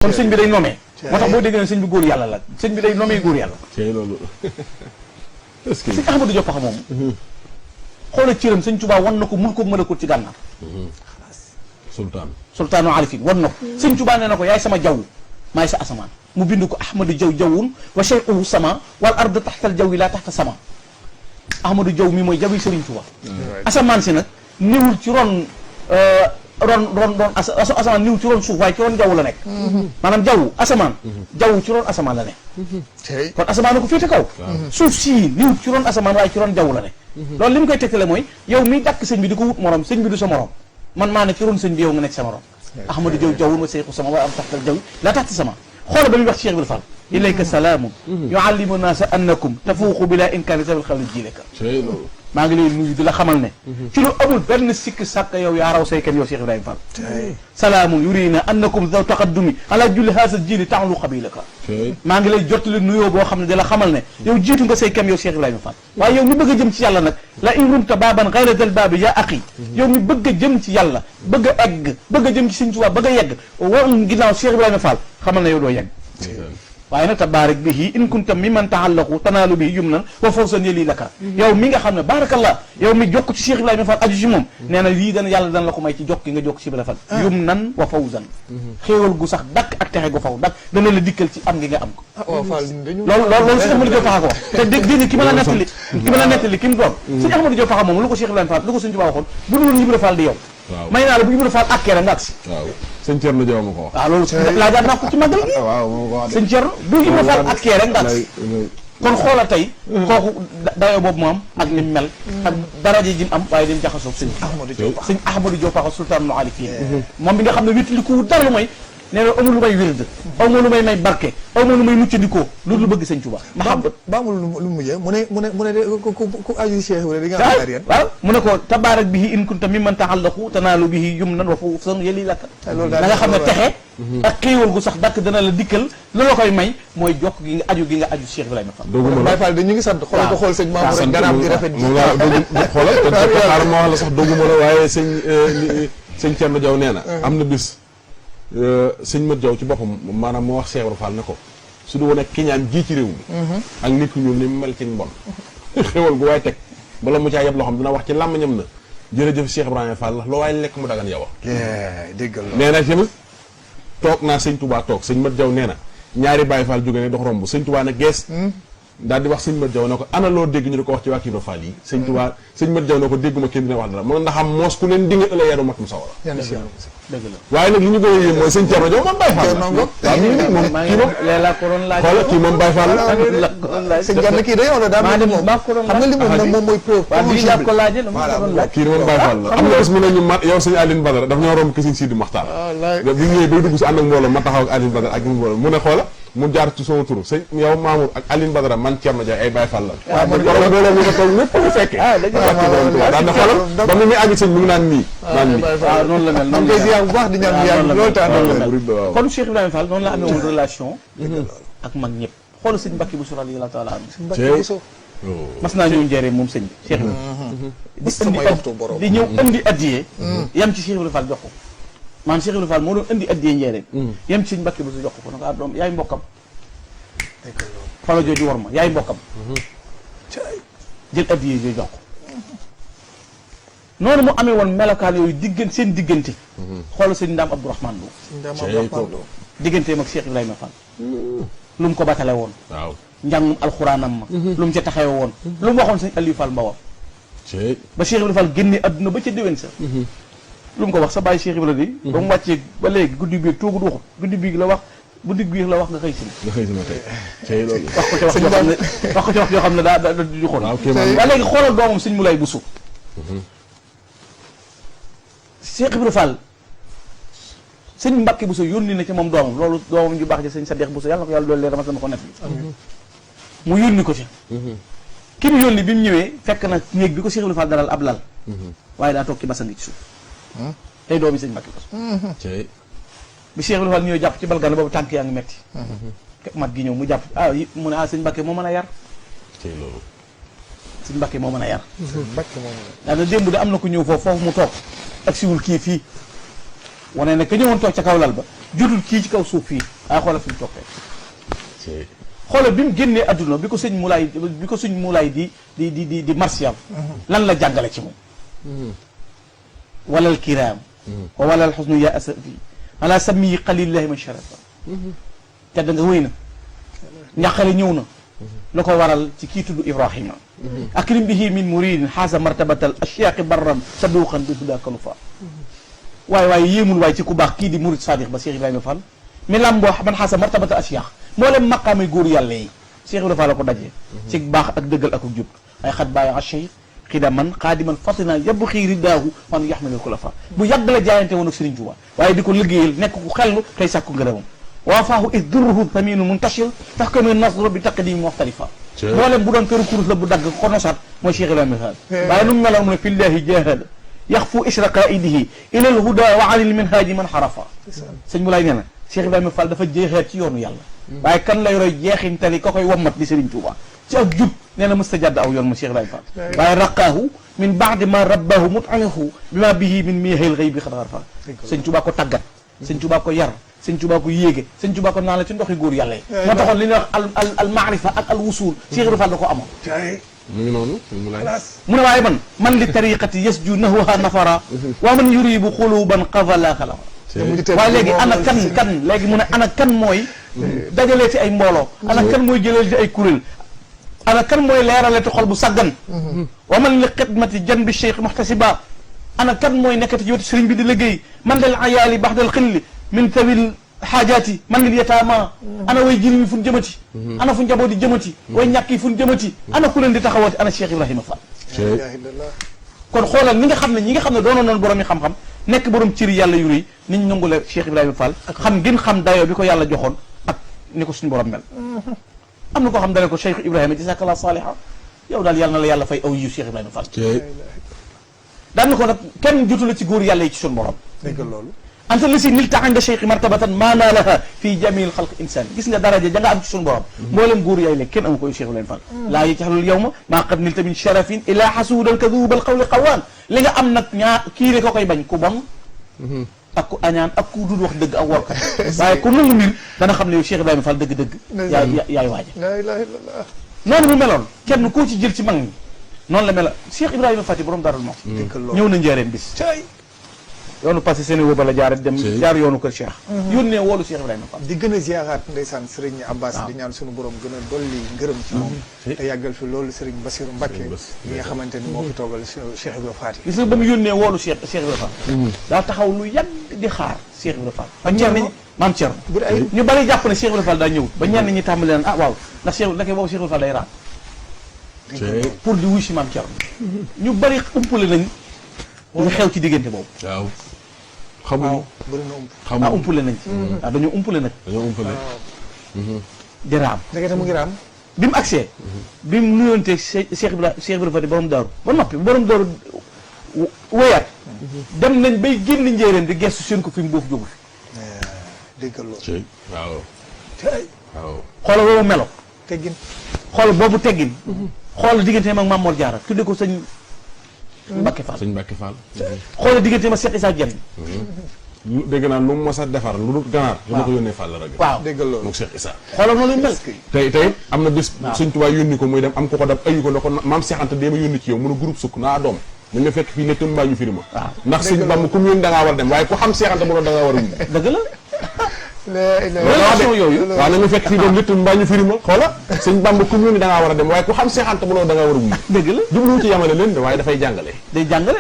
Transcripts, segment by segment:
kon sëñ bi day nomee moo tax boo déggee ne sëñ bi góor yàlla la sëñ bi day nomee góor yàlla loolu est-ce que sëñ Ahmadou Diop Paxa moomu xoola cëram sëñ Tuubaa wan na ko mun ko mën a ko ci gànnaar sultaanu arifin wan na ko sëñ Tuubaa nee na ko yaay sama jaww maay sa asamaan mu bind ko Ahmadou Diaw jawwun wa shay'uhu sama wal ardu taxtal jawwi laa taxta sama Ahmadou Diaw mi mooy jawwi sëriñ Tuubaa asamaan si nag niwul ci ron asamaan niwul ci ron suuf waaye ci ron jaww la nekk maanaam jaww asamaan jaww ci ron asamaan la nekk kon asamaan na ko féete kaw suuf sii niwul ci ron asamaan waaye ci ron jaww la nekk loolu li mu koy tegtale mooy yow miy dàkk sëñ bi di ko wut morom sëñ bi du sa morom man maa ne ci ron sëñ bi yow nga nekk sa morom Ahmadou Diaw jawwun wa sayxu sama waaye am taxtal jaww laa taxta sama xoola ba muy wax Cheikh Ibrahima Fall ilayka salaamun yuallimu naasa annakum tafuuqu bila inkaari sabil xawli jiileka maa ngi lay nuyu di la xamal ne ci lu amul benn sikk sàkk yow yaa raw saykan yow Cheikh Ibrahima Fall salaamun yurina annakum zaw taqaddumi ala julli haasa jiili taxlu qabilaka maa ngi lay jottali nuyoo boo xam ne di la xamal ne yow jiitu nga saykan yow Cheikh Ibrahima Fall waaye yow mi bëgg a jëm ci yàlla nag la in rumta baaban gayra dal baabi yaa aqi yow mi bëgg a jëm ci yàlla bëgg a egg bëgg a jëm ci Sëñ Tuubaa bëgg a yegg woon ginnaaw Cheikh Ibrahima Fall xamal ne yow doo yegg waaye nag tabaarak bihi in kunta mi man taallaqu tanaalu bihi yumnan wa fawzan yali laka yow mi nga xam ne baarakallah yow mi jokk ci Cheikh Ibrahima Fall aju ci moom nee na lii dana yàlla dana la ko may ci jokk gi nga jokk ci Ibrahima Fall yumnan wa fawzan xéewal gu sax dakk ak texe gu faw dakk dana la dikkal ci am gi nga am ko loolu Cheikh Ahmadou Diop Paxa ko wax te dégg ki ma la nettali ki mu doon Cheikh Ahmadou Diop Paxa moom lu ko Cheikh Ibrahima Fall lu ko Sëñ Tuubaa waxoon bu dul Ibrahima Fall di yow may naa la bu Ibrahima Fall akkee rek nga agsi sëñ Thierno Diaw ma ko wax. waaw loolu laajaat naa ko ci màggal gi. waaw moo ko wax de. sëñ Thierno bu Ibrahima Fall ak kee rek nga agsi kon xoola tey kooku dayoo boobu mu am ak ni mu mel ak daraje ji mu am waaye dim jaxasoog sëñ Ahmadou Diop Paxa sultaanul aarifiin moom bi nga xam ne wéttali ko dara lu may nee na amul lu may wird aw ma lu may barke aw ma lu may muccandikoo lu bëgg sëñ Tuubaa ba amul lu mujjee mu ne ku aju Cheikh wala di nga am yéen waaw mu ne ko tabaarak bihi in kunta mimman taallaqu tanaalu bihi yumnan wa fawzan yali laka da nga xam ne texe ak xéewal gu sax dakk dana la dikkal lu la koy may mooy jokk gi nga aju Cheikh Ibrahima Fall Baye Fall de ñu ngi sant xoolal ko xool sëñ Mamour rek ganaam di rafet ji xoolal te xaaral ma wax la sax dogguma la waaye sëñ Thierno Diaw nee na am na bis sëñ Mat Diaw ci boppam maanaam moo wax Cheikh Ibrahima Fall ne ko su du woon ak kiñaan ji ci réew mi ak nit ku ñuul ni mu mel ci mbon xéwal gu waay teg bala mu caa yeb loo xam dina wax ci làmmiñam na jërëjëf Cheikh Ibrahima Fall la loo waay lekk mu dagan yow déggal la nee na tamit toog naa sëñ Touba toog sëñ Mat Diaw nee na ñaari Baye Fall jóge ne dox romb sëñ Touba ne gees daal di wax sëñ Mat Diaw ne ko ana loo dégg ñu di ko wax ci waa Ibra Fall yi sëñ Touba sëñ Mat Diaw ne ko dégguma kenn dina wax dara mu ne ndax am moos ku leen dinga ëllëg yaru matum sawara dëgg la waaye nag li ñu gën a yéem mooy sëñ Thierno Diaw moom Baye Fall la waaw moom kii moom léeg-léeg ko doon laaj xoolal kii moom Baye Fall la sëñ Gana kii day wax daa mel ni moom xam nga li moom mooy preuve ko laajee la doon laaj kii moom Baye Fall la am na bés mu ne ñu mat yow sëñ Aline Badara daf ñoo romb ki sëñ Sidi Maxtaar bi ñëwee bay dugg si ànd ak mbooloo ma taxaw ak Aline Badara ak mbooloo mu ne xoola mu jaar ci sama turu sëñ yow Mamour ak Aline Badara man Thierno Diaw ay Baye Fall la borom mbooloo mu ko toog ñëpp ko fekke daan na xoolal ba mu muy àgg sëñ mu ngi naan nii waaw noonu la mel am koy ziar bu baax di ñaan yàgg loolu tax kon Cheikh Ibrahima Fall noonu la amee woon relation ak mag ñëpp xoolal sëñ Mbacke Bousso radiyallahu taala anhu mas naa ñëw njëriñ moom sëñ bi Cheikh Ibrahima di ñëw indi addiyee yam ci Cheikh Ibrahima Fall jox ko maanaam Cheikh Ibrahima Fall moo doon indi addiyee njëriñ yam ci sëñ Mbacke Bousso jox ko nag ah doom yaay mbokkam fala jooju war ma yaay mbokkam jël addiyee jooju jox ko noonu mu amee woon melokaan yooyu seen diggante xoolal sëñ Ndaam Abdourahmane Lo digganteem ak Cheikh Ibrahima Fall lu mu ko batale woon waaw njàngum alxuraanam ma lu mu ca taxawe woon lu mu waxoon sëñ Aliou Fall Mbawar ba Cheikh Ibrahima Fall génne adduna ba ca déwén sa lu mu ko wax sa bàyyi Cheikh Ibrahima di ba mu wàccee ba léegi guddi biig toogut waxut guddi biig la wax guddi biig la wax nga xëy si ma tey loolu wax ko ci wax yoo xam ne daa du xool ba léegi xoolal doomam sëñ Moulay Bousso Cheikh Ibrahima Fall sëñ Mbacke Bousso yónni na ci moom doomam loolu doomam ju baax ji sëñ Sadex Bousso yàlla na ko yàlla doolu leer dama ko nekk mu yónni ko ci ki mu yónni bi mu ñëwee fekk na néeg bi ko Cheikh Ibrahima Fall dalal ab lal waaye daa toog ci basan gi ci suuf tey doomi sëñ Mbacke Bousso bi Cheikh Ibrahima Fall ñëwee jàpp ci balgana boobu tànk yaa ngi metti mat gi ñëw mu jàpp mu ne sëñ Mbacke moo mën a yar sëñ Mbacke moo mën a yar daa na démb de am na ku ñëw foofu mu toog ak siwul kii fii wane ne ka ñëwoon toog ca kaw lal ba jotul kii ci kaw suuf fii waaye xoolal fi mu toog tey xoolal bi mu génnee adduna bi ko sëñ Moulay di marsial lan la jàngale ci moom walal kiraam wa walal xusnu ya asafi ala sami xalillahi man sharafa tedd nga wéy na njàqale ñëw na la ko waral ci kii tudd Ibrahima akrim bihi min muridin xaasa martabatal ashiaqi barram saduqan bi huda kalufa waaye yéemul waaye ci ku baax kii di murid sadiq ba Cheikh Ibrahima Fall mi lamboo man xaasa martabatal ashiaq moo leen maqaamay góor yàlla yi Cheikh Ibrahima Fall la ko dajee ci baax ak dëggal ak jub ay xat bàyyi a cheikh xidaman xaadiman fatina yab xiiri daahu man yaxmilul xulafa bu yàgg la jaayante woon ak Serigne Touba waaye di ko liggéeyal nekk ku xellu tey sàkku ngërëmam waafaahu is durruhu taminu muntashir tax ko muy nasru bi taqdim muxtalifa mboolem bu doon këru kurus la bu dagg ko nosaat mooy Cheikh Ibrahima Fall waaye nu mu meloon mu ne fillahi jahada yaxfu isra qaidihi ila al huda wa anil minhaji man xarafa sëñ Moulay nee na Cheikh Ibrahima Fall dafa jeexeet ci yoonu yàlla waaye kan lay roy jeexintali ko koy wammat di Serigne Touba ci ak jub nee na mësta jàdd aw yoon mu Cheikh Ibrahima Fall waaye raqaahu min baadi ma rabbahu mutanihu bima bihi min miyahil xëy bi xadxar fa sëñ Touba ko tàggat sëñ Touba ko yar sëñ Touba ko yéege sëñ Touba ko naan la ci ndoxi góor yàlla yi moo taxoon li ñuy wax al maarifa ak al wusul Cheikh Ibrahima Fall da ko amoon mu ngi noonu mu ne waaye man li tariqati yasju nahwaha nafara wa man yuribu xuluban qavala xalafa waaye léegi ana kan léegi mu ne ana kan mooy dajalee ci ay mbooloo ana kan mooy jëlee ci ay kuréel ana kan mooy leerale ci xol bu saggan wa man li xidmati jan bi cheikh muhtasiba ana kan mooy nekkati ci wetu sëriñ bi di liggéey man del ayaali baxdal xilli min tawil xaajaati man lil yataama ana way jirim yi fu ñu jëmati ana fu njaboot di jëmati way ñàkk yi fu ñu jëmati ana ku leen di taxawooti ana Cheikh Ibrahima Fall kon xoolal ñi nga xam ne doonoon noonu borom yi xam-xam nekk borom cëri yàlla yu rëy niñ nangule Cheikh Ibrahima Fall xam gën xam dayoo bi ko yàlla joxoon ak ni ko suñu borom mel am na koo xam dane ko Cheikh Ibrahima jazakallah saaliha yow daal yàlla na la yàlla fay aw yiw Cheikh Ibrahima Fall daan na ko nag kenn jotu la ci góor yàlla yi ci suñu borom dégg loolu anta li si nilta inda cheikh martabatan maanaa laha fii jamil xalq insan gis nga daraja ja nga am ci suñu borom mboolem góor yaay léegi kenn amu koy Cheikh Ibrahima Fall laa yajhalul yawma maa qad nilta min sharafin ila xasuudan kadubal qawli qawaan li nga am nag kii rek ko koy bañ ku bon ak ku añaan ak ku dul wax dëgg ak workat waaye ku nangu mbir dana xam ne yow Cheikh Ibrahima Fall dëgg-dëgg yaay waaja la ilaha illallah noonu mu meloon kenn koo ci jël ci mag ñi noonu la mel Cheikh Ibrahima Fall borom Darou Mouhty ñëw na njëriñ bis yoonu passé seen wóoba la jaar dem jaar yoonu kër Cheikh yónnee woolu Cheikh Ibrahima Fall di gën a ziaraat ndeysaan Serigne Abbas di ñaan suñu borom gën a dolli ngërëm ci moom te yàggal fi loolu Serigne Bassirou Mbacké mi nga xamante ni moo fi toogal Cheikh Ibrahima Fall gis nga ba mu yónnee woolu Cheikh Ibrahima Fall daa taxaw lu yàgg di xaar Cheikh Ibrahima Fall ba ñenn ñi maam Thierno ñu bari jàpp ne Cheikh Ibrahima Fall daa ñëw ba ñenn ñi tàmbali leen waaw ndax Cheikh ndeke boobu Cheikh Ibrahima Fall day raam pour di wuy si maam Thierno ñu bari umpale nañ ñu xew ci diggante boobu xamuñu xamuñu umpule nañ ci waaw dañoo umpule nag di raam ndekete mu ngi raam bi mu agsee bi mu nuyoonte Cheikh Ibrahima Fall borom daaru ba noppi borom daaru wéyaat dem nañ bay génn njéeréen di gestu seen ko fi mu boofu jógu fi déggal loolu waaw xoola boobu melo teggin xool boobu teggin xool digganteem ak Maam Mor Jaara tudde ko sëñ Mbacke Fall sëñ Mbacke Fall xoolal digganteem ak Cheikh Issa Dieng dégg naa lu mu mos a defar lu dul ganaar dama ko yónnee Fall la rek waaw déggal loolu moom Cheikh Issa xoolal noonu mel tey am na bis sëñ Tuubaa yónni ko muy dem am ko ko dam ayu ko ne ko maam Cheikh Anta dee ma yónni ci yow mun a groupe sukk naa doom nañ nga fekk fii léttam mbaa ñu firi ma ndax sëñ Bamba ku mu yónni da ngaa war a dem waaye ku xam Cheikh Anta mu doon da ngaa war a wuyu dëgg la relation yooyu waaw nañu fekk fii doom léttam mbaa ñu firi ma xoola sëñ Bamba ku mu yónni da ngaa war a dem waaye ku xam Cheikh Anta mu doon da ngaa war a wuyu dëgg la jubluwu ci yamale leen de waaye dafay jàngale day jàngale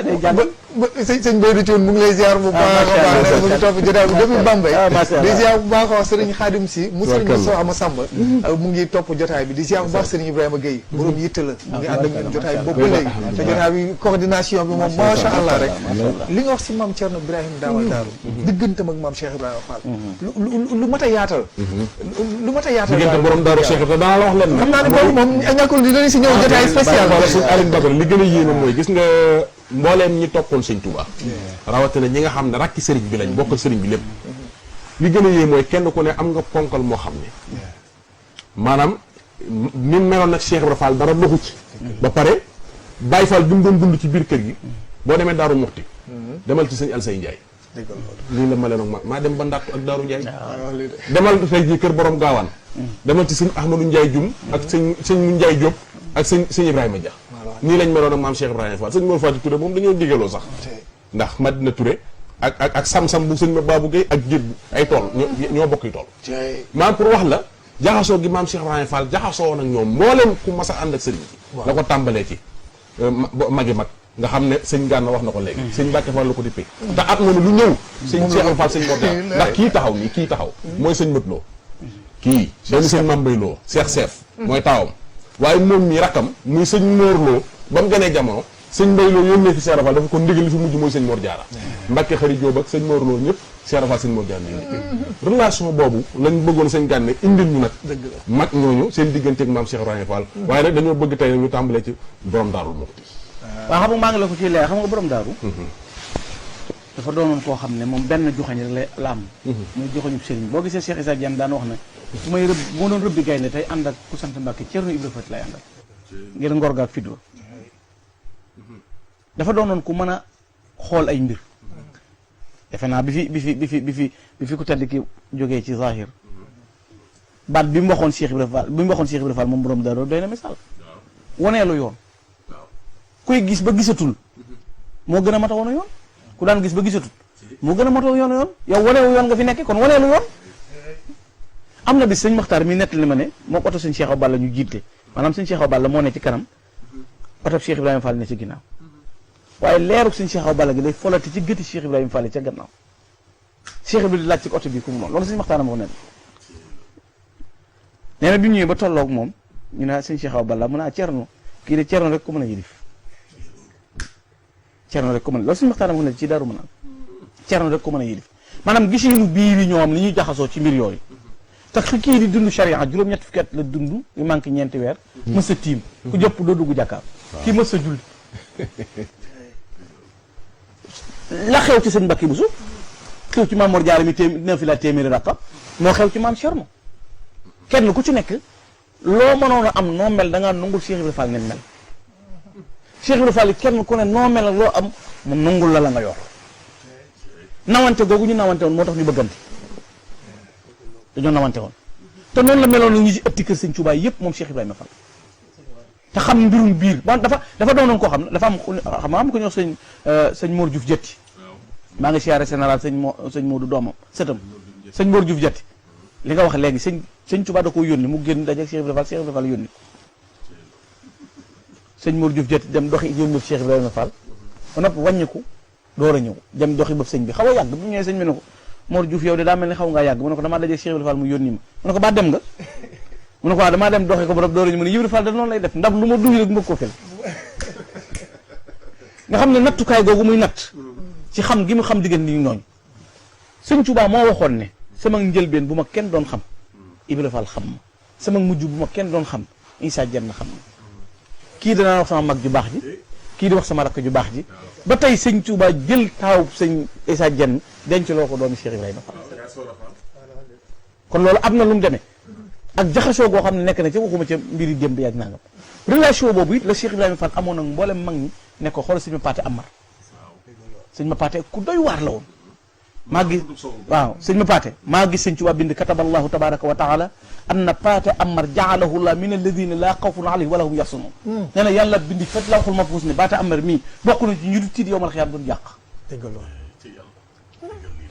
sëñ Baydu Thion mu ngi lay ziar bu baax a baax mu ngi topp jotaay bi depuis Bambey di ziar bu baax a Serigne Khadim Sy mu Serigne Moussa Massamba mu ngi topp jotaay bi di ziar bu baax Serigne Ibrahima Gueye borom yitte la mu ngi ànd ak ñun jotaay bi boobu ba léegi te jotaay bi coordination bi moom macha allah rek li nga wax si maam Thierno Ibrahima Daawal Daaru diggantam ak maam Cheikh Ibrahima Fall lu mat a yaatal lu mat a yaatal diggante borom Daaru Cheikh te danaa la wax leen xam naa ne boobu moom ñàkkul di dañu si ñëw jotaay spécial suñu Aline Badara li gën a yéeme mooy gis nga mbooleem ñi toppoon sëñ Touba rawatina ñi nga xam ne rakki sëriñ bi lañ bokkal sëriñ bi lépp li gën a yéeme mooy kenn ku ne am nga ponkal moo xam ne maanaam ni meloon nag Cheikh Ibra Fall dara doxu ci ba pare Baye Fall bi mu doon dund ci biir kër gi boo demee Daaru Muxti demal ci sëñ Alsay Ndiaye lii la ma leen ak maa dem ba Ndattu ak Daaru Njaay demal tey jii kër borom gaawaan demal ci sëñ Ahmadou Ndiaye Dioum ak sëñ mu Ndiaye Diop ak sëñ Ibrahima Dia nii lañ meloon ak maam Cheikh Ibrahima Fall sëñ Mor Fati Touré moom dañoo digaloo sax ndax Madina Touré ak sam-sam bu sëñ Babou Gueye ak géej ay tool ñoo bokk yi tool maam pour wax la jaxasoo gi maam Cheikh Ibrahima Fall jaxasoo woon ak ñoom mbooleem ku mas a ànd ak sëriñ bi la ko tàmbalee ci magi mag nga xam ne sëñ Gànna wax na ko léegi sëñ Mbàkke Fall la ko dippee te at moom lu ñëw sëñ Cheikh Fall sëñ Mor Dia ndax kii taxaw nii kii taxaw mooy sëñ Mët Lo kii doomu sëñ Mambay Lo Cheikh Seef mooy taawam waaye moom mii rakkam muy sëñ Mor Lo ba mu gënee jamono sëñ Mbay Lo yónnee fi Cheikh Fall dafa ko ndigal li fi mujj mooy sëñ Mor Diarra Mbàkke Xari Jóob ak sëñ Mor Lo ñëpp Cheikh Fall sëñ Mor Diarra relation boobu lañ bëggoon sëñ Gànne indil ñu nag mag ñooñu seen diggante ak maam Cheikh Ibrahima Fall waaye nag dañoo bëgg tey ñu tàmbalee ci borom Daaru Muxti waaw xam nga maa ngi la ko ci leer xam nga borom daaru dafa doonoon koo xam ne moom benn joxañ rek la am muy joxañub sëriñ boo gisee Cheikh Issa Diène daan wax ne su may rëbb moo doon rëbbi gaynde tey ànd ak ku sant Mbàkke Cerno Ibra Fati lay àndal ngir ngor ga ak fidwa dafa doonoon ku mën a xool ay mbir defe naa bi fi ku tedd ki jógee ci zahir baat bi mu waxoon Cheikh Ibra Fall moom borom daaru doy na misaal waneelu yoon kuy gis ba gisatul moo gën a mata woon yoon ku daan gis ba gisatul moo gën a mata yoon yow waneelu yoon nga fi nekkee kon waneelu yoon am na bis sëñ Maxtaar mi nettali ma ne moo oto sëñ Cheikh Awa Balla ñu jiite maanaam sëñ Cheikh Awa Balla moo ne ci kanam oto Cheikh Ibrahima Fall ne ci ginnaaw waaye leeruk sëñ Cheikh Awa Balla gi day folati ci gëti Cheikh Ibrahima Fall ca gannaaw Cheikh Ibrahima di laaj ci oto bi ku mu noonu loolu sëñ Maxtaar ma ko nekk nee na bi mu ñëwee ba tolloog moom ñu ne sëñ Cheikh Awa Balla mu ne Cerno kii de Cerno rek ko mën a yilif Cerno rek ko mën loolu suñu waxtaan ko ne ci Daaru Manaan Cerno rek ko mën a yilif maanaam gisinu biir yi ñoom li ñuy jaxasoo ci mbir yooyu tax kii di dund charia juróom-ñetti fukki at la dund yu manqué ñeenti weer mës a tiim ku jëpp doo dugg jàkkaar kii mës a julli la xew ci sëñ Mbàkke Buso xew ci Maam Mor Jaara mi na fi la téeméeri rakka moo xew ci Maam Cerno kenn ku ci nekk loo mënoon a am noo mel da ngaa nangul Cheikh Ibrahima Fall ne mel Cheikh Ibrahima Fall kenn ku ne noo mel ak loo am mu nangul la nga yor nawante googu ñu nawante woon moo tax ñu bëggante dañoo nawante woon te noonu la meloon ñu ci ëtti kër sëñ Tuubaa yëpp moom Cheikh Ibrahima Fall te xam mbirum biir ba dafa doonoon koo xam ne dafa am ko ñoo sëñ Mor Diouf Jetti maa ngi siyaare général sëñ Modou doomam sëtam sëñ Mor Diouf Jetti li nga wax léegi sëñ Tuubaa da ko yónni mu génn dajeeg Cheikh Ibrahima Fall Cheikh Ibrahima Fall yónni sëñ Mor Diouf Jetti dem doxi yónni Cheikh Ibrahima Fall ba noppi wàññiku door a ñëw dem doxi bëf sëñ bi xaw a yàgg bu ñëwee sëñ bi ne ko Mor Diouf yow de daa mel ni xaw ngaa yàgg mu ne ko damaa dajeeg Cheikh Ibrahima Fall mu yónni ma mu ne ko baa dem nga mu ne ko waaw damaa dem doxi ko ba door a ñëw mu ne Ibrahima Fall da noonu lay def ndab lu ma duy rek mbëgg ko fel nga xam ne nattukaay googu muy natt ci xam gi mu xam diggante ni ñooñ sëñ Tuubaa moo waxoon ne sama njëlbeen bu ma kenn doon xam Ibrahima Fall xam ma sama mujj bu ma kenn doon xam Issa Diène xam ma kii danaa wax sama mag ju baax ji kii di wax sama rakk ju baax ji ba tey sëñ Tuubaa jël taaw sëñ Issa Diène denc loo ko doomi Cheikh Ibrahima Fall kon loolu am na lu mu demee ak jaxasoo goo xam ne nekk na ci waxuma ca mbiri démb bi ak nangam relation boobu it la Cheikh Ibrahima Fall amoon nag mboolem mag ñi ne ko xool sëñ ma paate Amar sëñ ma paate ku doy waar la woon maa gis waaw sëñ ma paate maa gis sëñ Tuubaa bind kataballahu tabaraka wa taala anna paate Amar jaalahu llah min alladina laa xawfun alayhim wala hum yaxsunun nee na yàlla bindi fet lawxul mahfuus ne paate Amar mii bokk na ci ñu du tiit yow mal xiyaam duñ jàq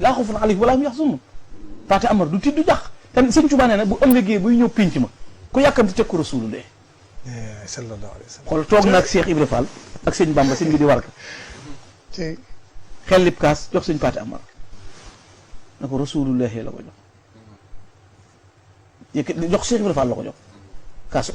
laa xawfun alayhim wala hum yaxsunun paate Amar du tiit du jàq te sëñ Tuubaa nee na bu ëllëgee buy ñëw pénc ma ku yàkkamti teg ko rasulullah sallallahu alayhi wa sallam xool toog na ak Cheikh Ibra Fall ak sëñ Bamba sëñ bi di warka xel lib kaas jox sëñ paate Amar na ko rasulullah la ko jox yëkk jox Cheikh Ibra Fall la ko jox kaasu